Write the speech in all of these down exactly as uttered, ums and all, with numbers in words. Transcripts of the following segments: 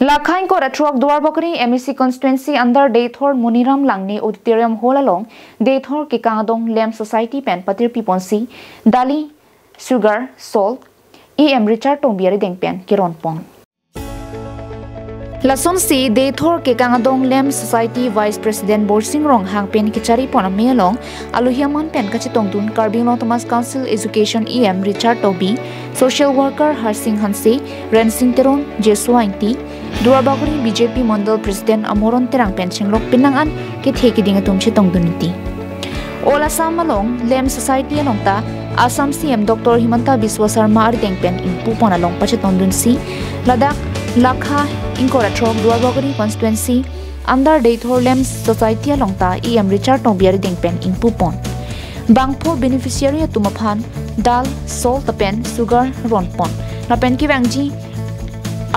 Lakha ingkoi ra throk Duarbagori M A C constituency under Deithor Moniram Langne Auditorium Hall along Deithor Kekang Adong LAMP Society pen patirpi ponsi dali, sugar, salt, E M Richard Tokbi arideng pen keron pon. Lasonsi Deithor Kekang Adong LAMP Society Vice President Borsing Ronghang pen kechari pon amei along alohi aman pen kachetongdun Karbi Anglong Autonomous Council Education E M Richard Tokbi, social worker Harsing Hanse, Rensing Teron, Jesua Ingti, Duarbagori B J P Mondol President Amoron Terang pen chenglok pinang an kethe keding atum chetongdun ingti. All Assam along LAMP Society along ta Assam C M Doctor Himanta Biswa Sarma arideng pen ingpu pon along pachetongdunsi ladak lakha ingkoi ra throk Duarbagori constituency under Deithor LAMP Society along ta E M Richard Tokbi arideng pen ingpu pon. Bangpho beneficiary atum aphan dal, salt lapen sugar ron pon. Lapen kevangji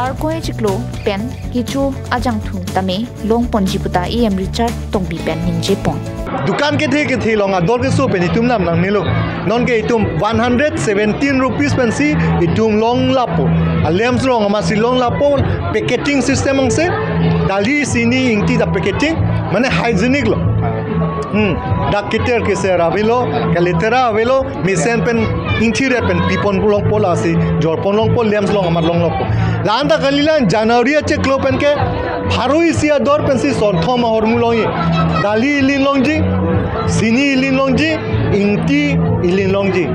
arkoi chiklo pen kecho ajangthu tame long ponji puta E M Richard Tokbi pen ningje pon. Dukan kethe kethe along ador keso pen itum nam nangnelo. Nonke itum one hundred seventeen rupees pensi itum long lapo. A-LAMPS along amatsi long lapo, packaging system angse. Dali, sini, ingti ta packaging, mane hygienic lo. Hmm, dak keter keser avelo, kaletera avelo, mesen pen ingthir pen pipon long po, lasi jor pon long po, LAMPS along amat long lapo. La-an ta kalilang, January achiklo pen ke pharo isi ador pensi sonthom ahormu longji. Dali ilin longji, sini ilin longji, ingti ilin longji.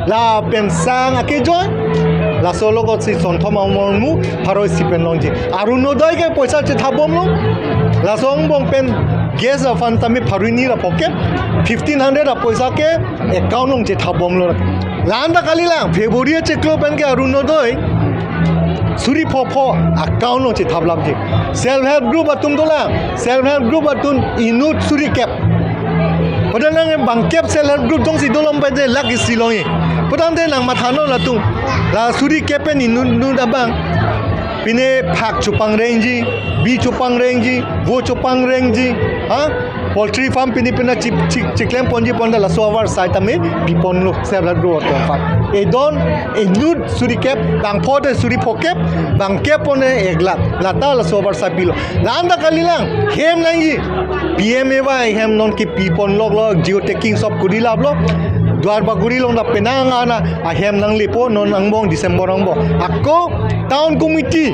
Lapen sang akejoi, laso along si sonthom ahormu pharo isi pen longji. Arunodoi ke poisa chethap bomlo. Laso angbong pen gas aphan tame pharo hini ra phokep, fifteen hundred apoisa ke account along chethap bomlo. La-an ta kalilang, February achiklo pen ke Arunodoi suri phopho account along chethap lapji. Self help group atum dolang, self help group atum inut suri kep. Padahal nang bangkep self help group jongsi dolom pen de lakh isi longji. Padahal de nang mathanon latum, la suri kep pen inut inut abang, pine phak chopangrengji, bi chopangrengji, vo chopangrengji, ha? Poultry farm pini pina chip, chip, chiklem ponji pon ta laso avarsai tame pi ponlo self help group atum aphan. Edon, inut suri kep, bangpho te suri phokep, bangkep pon ek lakh. Lata laso avarsai pilo. La-an ta kalilang, hem nangji. P M A Y hem nonke pi pon lok lo, geotagging sop kuri laplo. Duarbagori along ta penang ana ahem nanglepo, non angbong December angbong. Ako town committee,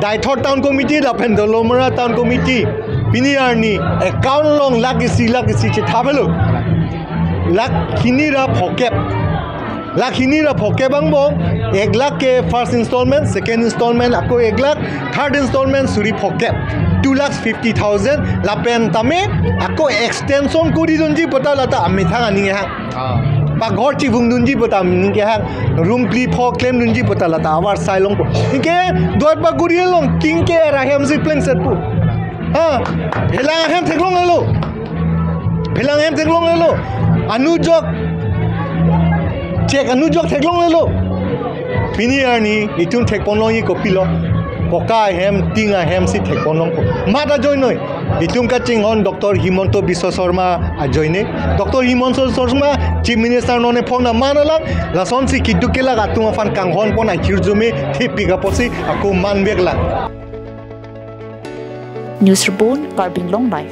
Deithor town committee lapen Dolamara town committee, pini arni account along lakh isi lakh isi chethaplo. Lakh hini ra phokep. Lakh hini ra phokep angbong, ek lakh ke first installment, second installment ako ek lakh, third installment suri phokep, two lakhs fifty thousand, lapen tame ako extension kuri dunji puta lata amethang aning kehang. Ah. Paghor chivung dunji puta aning kehang, room phli pho klem dunji puta lata avarsai longpo. Anke Duarbagori along king ke ra hem si plengset pu. Ha, phelang ahem theklonglelo. Phelang ahem theklonglelo. Anujok. Chek anujok theklonglelo. Pini arni itum thek pon longji kopilo. Poka ahem, tin ahem si thek pon longpo. Mat ajoinoi. Itum kachinghon Doctor Himanta Biswa Sarma ajoine. Doctor Himanta Sarma, Chief Minister non ephong na man alang. Lasonsi keduk kelak atum aphan kanghon pon ahirjume thepik apotsi ako man vek lang. News report, Karbi Anglong Live.